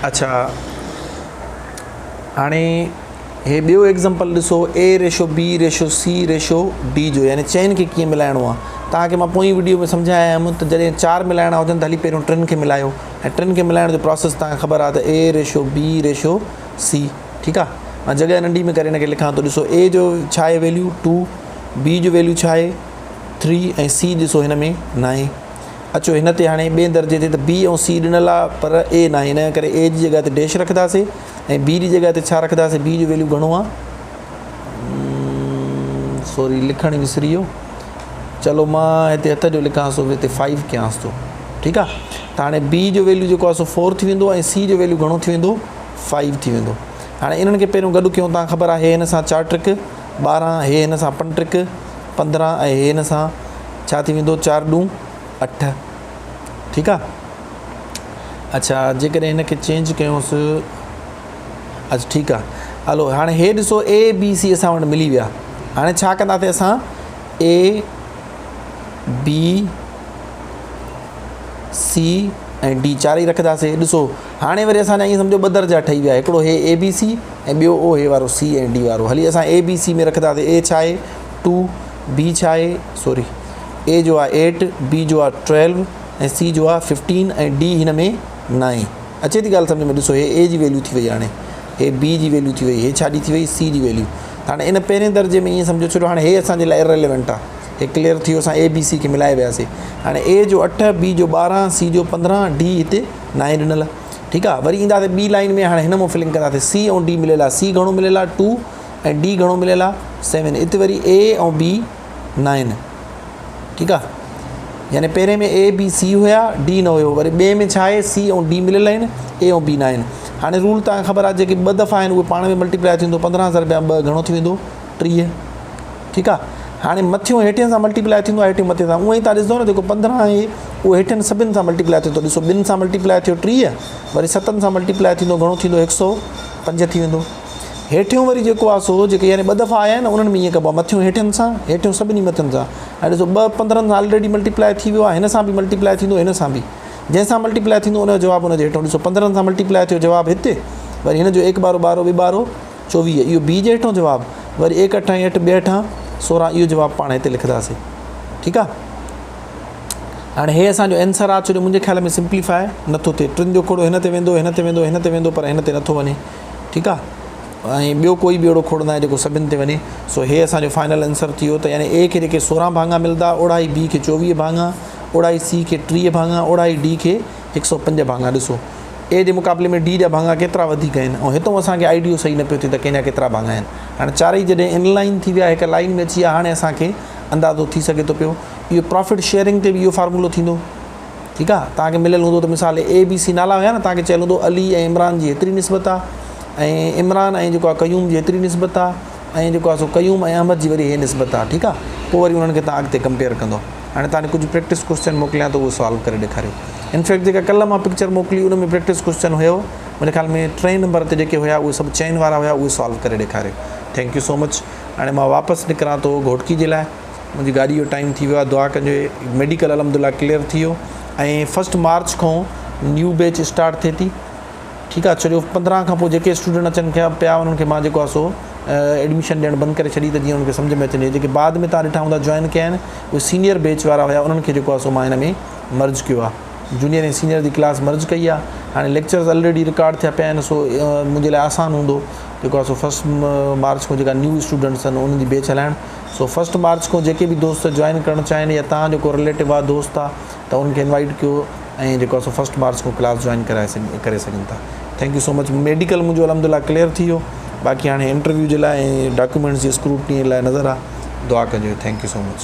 اڇا هاڻي هي ٻيو ايگزامپل ڏسو A ratio B ratio C ratio D جو يعني چئن کي ڪيئن ملائڻو آهي. توهان کي مان پوئين وڊيو ۾ سمجهائي آيم ته جڏهن چار ملائڻا هجن ته هلي پهريون ٽن کي ملايو ۽ ٽن کي ملائڻ جو پراسيس توهان کي خبر آهي ته A ratio B ratio C ٺيڪ آهي. مان جڳهه ننڍي ۾ ڪري هن کي لکان ٿو. ڏسو اي جو ڇا آهي ويليو ٽو، بي جو ويليو ڇا آهي ٿري ۽ سي ڏسو هن ۾ ناهي. اچو هن تي هاڻي ٻئي درجي تي ته بي ۽ سي ڏنل آهي پر اي ناهي، ان ڪري اي جي جڳهه تي ڊيش رکنداسي ۽ بي جي جڳهه تي ڇا رکنداسي، بي جو ويليو گهڻو آهي، سوري لکڻ ئي وسري ويو، چلو مان هتي هٿ جو لکان سو هتي فائيو ڪيانس ٿو. ٺيڪ آهي ته هاڻي بي جو ويليو جيڪو آهي سو فور ٿي ويندو ۽ سي جو ويليو گهڻو ٿي ويندو، فائيو ٿي ويندو. هاڻي انهن کي پهريون گڏ ڪيون، تان خبر آهي هن سان چار ٽرڪ ٻارهن، هي هن سان پنج ٽرڪ پندرهن ۽ هي هن سان ڇا ٿي ويندو چار ڏون اٺ. ٺيڪ آ. اڇا جيڪڏهن هن کي چينج ڪيونس، اڇا ٺيڪ آ هلو. هاڻي هي ڏسو اي بي سي اسان وٽ ملي ويا. هاڻي ڇا ڪنداسين اسان اي بي سي ۽ ڊي چارئي رکنداسين. ڏسو هاڻي وري اسان جا ائين سمجهو ٻه درجا ٺهي ويا، هڪڙو هي اي بي سي ۽ ٻيو او هي وارو سي ۽ ڊي وارو. هلي اسان اي بي سي ۾ رکنداسين. اي ڇا آهي ٽو، بي ڇا آهي سوري اي جو آهي ايٽ، بي جو آهي ٽويلو ۽ سي جو آهي ففٽين ۽ ڊي هن ۾ ناهي. اچي ٿي ڳالهه سمجهه ۾؟ ڏسو هي اي جي ويليو ٿي وئي، هاڻي هي بي جي ويليو ٿي وئي، هي ڇا جي ٿي وئي سي جي ويليو. هاڻي ان پهرين درجي ۾ ائين سمجهو ڇڏو هاڻي هي اسان جي لاء ارريليونٽ آهي، هي ڪليئر ٿي ويو، اسان اي بي سي کي ملائي وياسي. هاڻي اي جو اٺ، بي جو ٻارهن، سي جو پندرهن، ڊي هتي ناهي ڏنل. ٺيڪ آهي وري اينداسي ٻي لائن ۾، هاڻي هن مون فلنگ ڪنداسي. سي ۽ ڊي مليل آهي، سي گهڻو مليل آهي ٽو ۽ ڊي گهڻو مليل آهي سيون. اتي وري اي ۽ بي نائن. ٺيڪ آهي يعني پهرين ۾ اي بي سي هيا ڊي نه هيو، وري ٻئي ۾ ڇا آهي سي ۽ ڊي مليل آهن، اي ۽ بي ناهن. هاڻي رول توهان کي خبر آهي جيڪي ٻه دفعا آهن اهي پاڻ ۾ ملٽيپلائي ٿيندو، پندرهن هزار رپيا ٻه گهڻو ٿي ويندو 30. ٺيڪ آهي هاڻي مٿيون هيٺين سان ملٽيپلائي ٿيندو آهي، هيٺيون مٿين سان. اونئن ئي توهان ڏسندو نه جيڪو 15 آهي اهو هيٺين سڀن سان ملٽيپلائي ٿيندو. ڏسو ٻن سان ملٽيپلائي ٿيو 30، وري ستن سان ملٽيپلائي ٿيندو گهڻو ٿيندو هڪ سؤ پنج ٿي ويندو. هيٺيون وري جيڪو آهي سو جيڪي يعني ٻه دفعا آيا آهن انهن ۾ ائين ڪبو آهي، مٿيون هيٺين سان، هيٺيون سڀني مٿين سان. هاڻي ڏسو ٻه پندرهن سان آلريڊي ملٽيپلائي ٿي ويو آهي، هن سان به ملٽيپلائي ٿيندو، هن سان به، جنهن سان ملٽيپلائي ٿيندو ان جو جواب ان جي هيٺون. ڏسو پندرهن سان ملٽيپلائي ٿيو جواب هتي، وري هن جو ايڪ ٻارو ٻارو ٻه ٻارو 24، اهو بي جي هيٺون جواب، وري ايڪ اٺ ۽ اٺ ٻه اٺان 16، اهو جواب پاڻ هتي لکنداسين. ٺيڪ آهي هاڻي هي اسان جو آنسر آهي، ڇو جو منهنجي خيال ۾ سمپليفائي نٿو ٿئي. ٽن جو کوڙو هن تي ويندو، هن تي ويندو، هن تي ويندو، پر هن تي نٿو وڃي. ٺيڪ آهي ۽ ٻيو ڪوئي به اهڙو کوڙ ناهي جيڪو سڀن تي وڃي. سو هي اسان جو فائنل آنسر ٿي ويو ته يعني اي کي جيڪي 16 ڀاڱا ملندا، اوڙائي بي کي 24 ڀاڱا، اوڙائي سي کي 30 ڀاڱا، اوڙائي ڊي کي 105 ڀاڱا. ڏسو اي جي مقابلي ۾ ڊي جا ڀاڱا ڪيترا وڌيڪ آهن ۽ هتون اسان کي آئيڊيو صحيح نه پيو ٿئي ته ڪنهن جا ڪيترا ڀاڱا آهن. هاڻي چارئي جڏهن ان لائن ٿي ويا، هڪ لائن ۾ اچي ويا، هاڻي اسان کي اندازو ٿي سگهي ٿو پيو. اهو پرافٽ شيئرنگ تي به اهو فارمولو ٿيندو. ٺيڪ آ توهان کي مليل هوندو ته مثال اي بي سي نالا هيا نه، توهان کي چيل هوندو علي ۽ عمران جي هيتري نسبت آ ۽ عمران ۽ جيڪو آ قيوم جي هيتري نسبت آ ۽ جيڪو آ سو قيوم ۽ احمد جي وري هي نسبت آ. ٺيڪ آ پوء وري انهن کي توهان اڳتي ڪمپيئر ڪندو. هاڻي توهان کي ڪجهه پريڪٽس ڪوشچن موڪليان ٿو اهو سالو ڪري ڏيکاريو. انفيڪٽ جيڪا ڪلهه مان پڪچر موڪلي ان ۾ پريڪٽس ڪوشچن هيو، منهنجي خيال ۾ ٽئين نمبر تي جيڪي هيا اهي سڀ چئن وارا هيا، اهي سالو ڪري ڏيکاريو. Thank you so مچ. هاڻي مان واپس نڪران ٿو گهوٽڪي جي لاء، منهنجي گاڏي جو ٽائيم ٿي ويو آهي. دعا ڪجو ميڊيڪل الحمدلله ڪليئر ٿي ويو ۽ فرسٽ مارچ کان نيو بيچ اسٽارٽ ٿئي ٿي. ٺيڪ آهي ڇو جو 15 کان پوء جيڪي اسٽوڊنٽ اچن پيا انهن کي مان جيڪو آهي سو ايڊميشن ڏيڻ بند ڪري ڇڏي ته جيئن انهن کي سمجهه ۾ اچن. جيڪي بعد ۾ توهان ڏٺا هوندا جوائن ڪيا آهن اهي سينيئر بيچ وارا هيا، انهن کي جيڪو آهي سو مان هن ۾ مرج ڪيو آهي، جونيئر ۽ سينيئر جي ڪلاس مرج ڪئي آهي. هاڻي ليڪچرز الريڊي رڪارڊ ٿيا پيا آهن، سو منهنجي لاء آسان هوندو جيڪو آهي سو فرسٽ مارچ کان جيڪا نيو اسٽوڊنٽس آهن انهن جي بيچ هلائڻ. سو فرسٽ مارچ کان جيڪي به دوست جوائن ڪرڻ چاهين يا توهان جو ڪو رليٽو آهي دوست آهي ته انهن کي انوائٽ ڪيو ۽ جيڪو آهي سو فرسٽ مارچ کان ڪلاس جوائن ڪرائي ڪري سگهن ٿا. Thank you so much. Medical منهنجو الحمدلله ڪليئر ٿي ويو، باقي هاڻي انٽرويو جي لاء ۽ ڊاڪيومينٽس جي اسڪروٽني لاء نظر آهي. دعا ڪجو. Thank you so much.